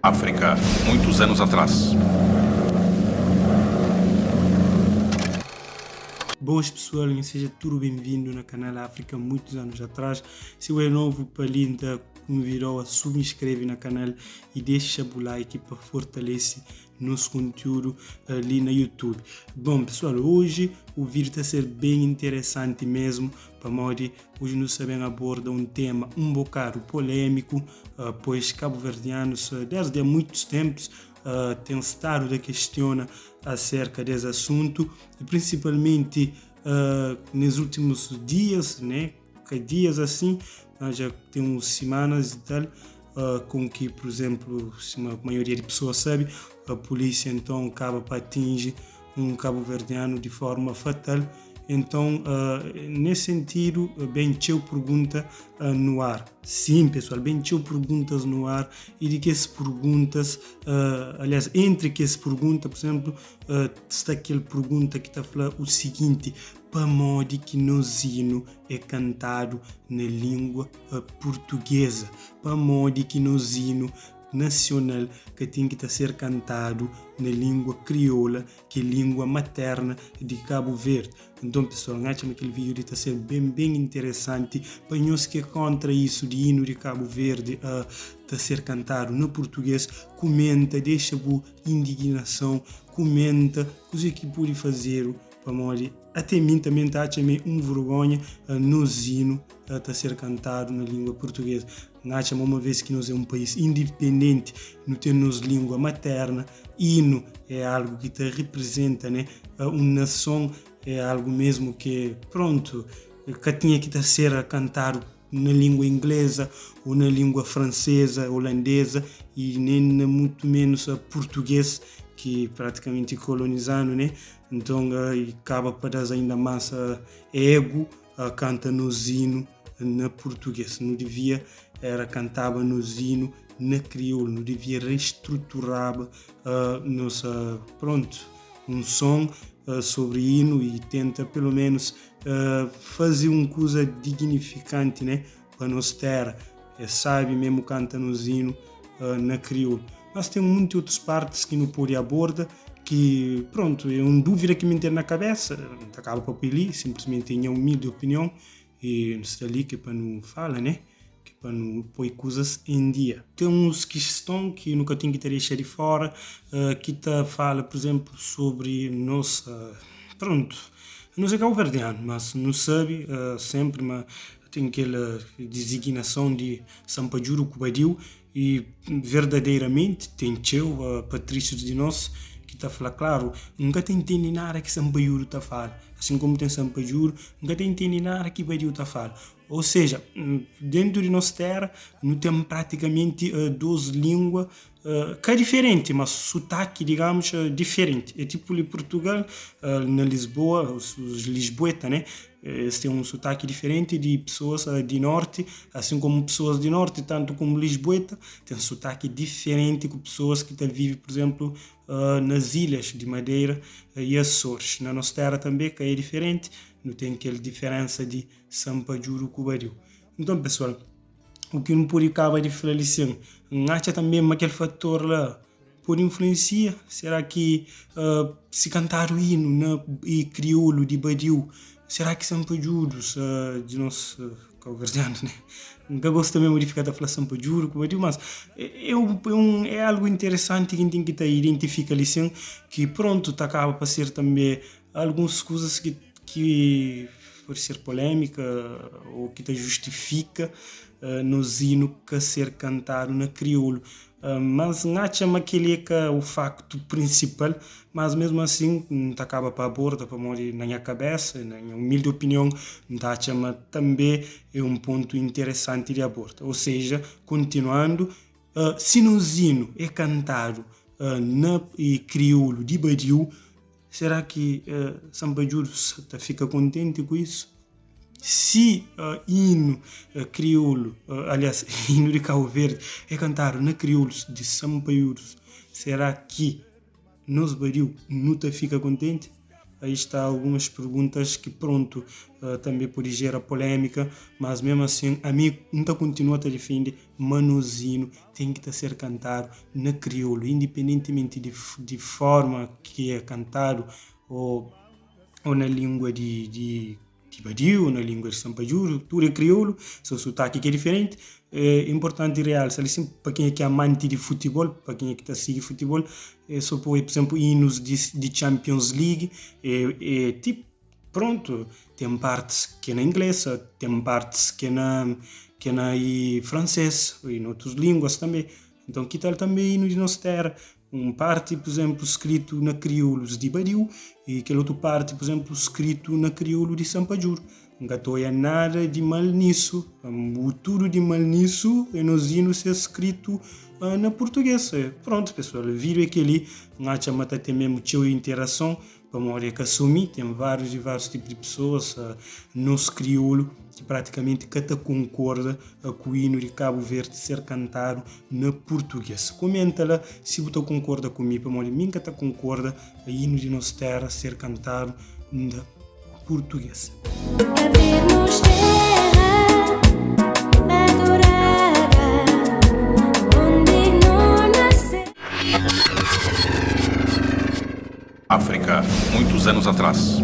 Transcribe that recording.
África, muitos anos atrás. Boas pessoal, seja tudo bem-vindo na canal África muitos anos atrás. Se o é novo para linda, convidou a subscreve na canal e deixa o like para fortalecer nosso conteúdo ali na YouTube. Bom pessoal, hoje o vídeo está a ser bem interessante mesmo, para modi hoje nós sabemos aborda um tema um bocado polêmico, pois cabo-verdianos desde há muitos tempos têm estado a questiona acerca desse assunto e principalmente nos últimos dias, né, que dias assim, já tem uns semanas e tal, com que, por exemplo, se a maioria de pessoas sabe, a polícia então acaba para atingir um cabo-verdiano de forma fatal. Então, nesse sentido, bem tinha pergunta no ar. Sim, pessoal, bem tinha perguntas no ar e de que as perguntas, aliás, entre que as perguntas, por exemplo, está aquela pergunta que está a falar o seguinte: para modo que nos hino é cantado na língua portuguesa, para modo que nos hino nacional que tem que ser cantado na língua crioula, que é língua materna de Cabo Verde. Então, pessoal, acho que aquele vídeo está ser bem, bem interessante. Para nós que é contra isso de hino de Cabo Verde tá ser cantado no português, comenta, deixa a indignação, comenta, coisa que pode fazer para morrer. Até mim também tá achando um vergonha no hino tá ser cantado na língua portuguesa. Acho uma vez que nós é um país independente, não temos língua materna, hino é algo que te representa, né? Uma nação é algo mesmo que, pronto, que tinha que ser cantado na língua inglesa ou na língua francesa, holandesa e nem muito menos a português, que praticamente colonizando, né? Então, acaba para dar ainda mais ego, canta no hino na português. Não devia, era cantava no hino na crioulo, não devia reestruturar nossa, pronto, um som sobre hino e tenta pelo menos fazer uma coisa dignificante, né, para nossa terra. É sabe mesmo canta no hino na crioulo. Mas tem muitas outras partes que não pode abordar, que pronto, é uma dúvida que me tem na cabeça, acaba para ali, simplesmente tenho a humilde opinião e está ali que é para não falar, né? Que é para não pôr coisas em dia. Tem uns questões que nunca tenho que ter deixado de fora, que tá fala, por exemplo, sobre nossa, pronto, não sei cabo-verdiano, mas não sabe sempre, mas tem aquela designação de Sampajuro Cubadiu e verdadeiramente tem teu patrícios de nós que tá falando, claro, nunca tem entendido nada que Sampajuro tá falando, assim como tem Sampajuro, nunca tem entendido nada que Badiu tá falando. Ou seja, dentro de nossa terra não tem praticamente duas línguas que é diferente, mas sotaque, digamos, diferente. É tipo em Portugal, na Lisboa, os lisboetas, né? Eles têm um sotaque diferente de pessoas de norte, assim como pessoas de norte, tanto como lisboeta, tem um sotaque diferente com pessoas que vivem, por exemplo, nas ilhas de Madeira e Açores. Na nossa terra também, que é diferente, não tem aquela diferença de Sampajuro Cubadiu. Então, pessoal, o que não pode acabar de falar assim, não acha também aquele fator lá por influencia? Será que se cantar o hino na, e crioulo de Badiu, será que Sampajuros de nosso cabo-verdiano, né? Nunca gosto mesmo de ficar a falar Sampajuro, Cubadiu, mas é algo interessante que tem que tá identifica ali, sim, que pronto, tá acaba para ser também algumas coisas que pode ser polêmica ou que te justifica no hino que ser cantado na crioulo. Mas não chama aquele que é o facto principal, mas mesmo assim não tá acaba para a borda, para morrer na minha cabeça, na minha humilde opinião, não tá chama também é um ponto interessante de aborda. Ou seja, continuando, se no hino é cantado na e crioulo de Badiu, será que Sampajuro fica contente com isso? Se hino crioulo, aliás, hino de Cabo Verde é cantado na crioulo de Sampaiuros, será que nos Badiu nunca fica contente? Aí está algumas perguntas que pronto também pode gerar polêmica, mas mesmo assim a mim nta continua ta defende ma nos hino tem que ta ser cantado na crioulo, independentemente de, de forma que é cantado ou, ou na língua de, de de Badiu, na língua de Sampajuru, tudo é crioulo, só sotaque que é diferente. É importante realçar, assim, para quem é que é amante de futebol, para quem é que está seguindo futebol, é só por exemplo, hinos de, de Champions League, é, é tipo, pronto, tem partes que é na inglesa, tem partes que é na, que é na e francês e em outras línguas também. Então, que tal também hino de nossa terra? Um parte, por exemplo, escrito na crioulos de Badiu e aquela outra parte, por exemplo, escrito na crioulo de Sampajur. Nunca estou a nada de mal nisso. O tudo de mal nisso é nos hinos ser escrito na português. Pronto, pessoal, o vídeo é aquele, não acha mata tem mesmo teu interação para morrer que assumir, tem vários e vários tipos de pessoas uh, nosso crioulo que praticamente cada concorda uh, com o hino de Cabo Verde ser cantado na português. Comenta lá se você concorda comigo, para morrer mim que concorda o hino de nossa terra ser cantado na português. África, muitos anos atrás.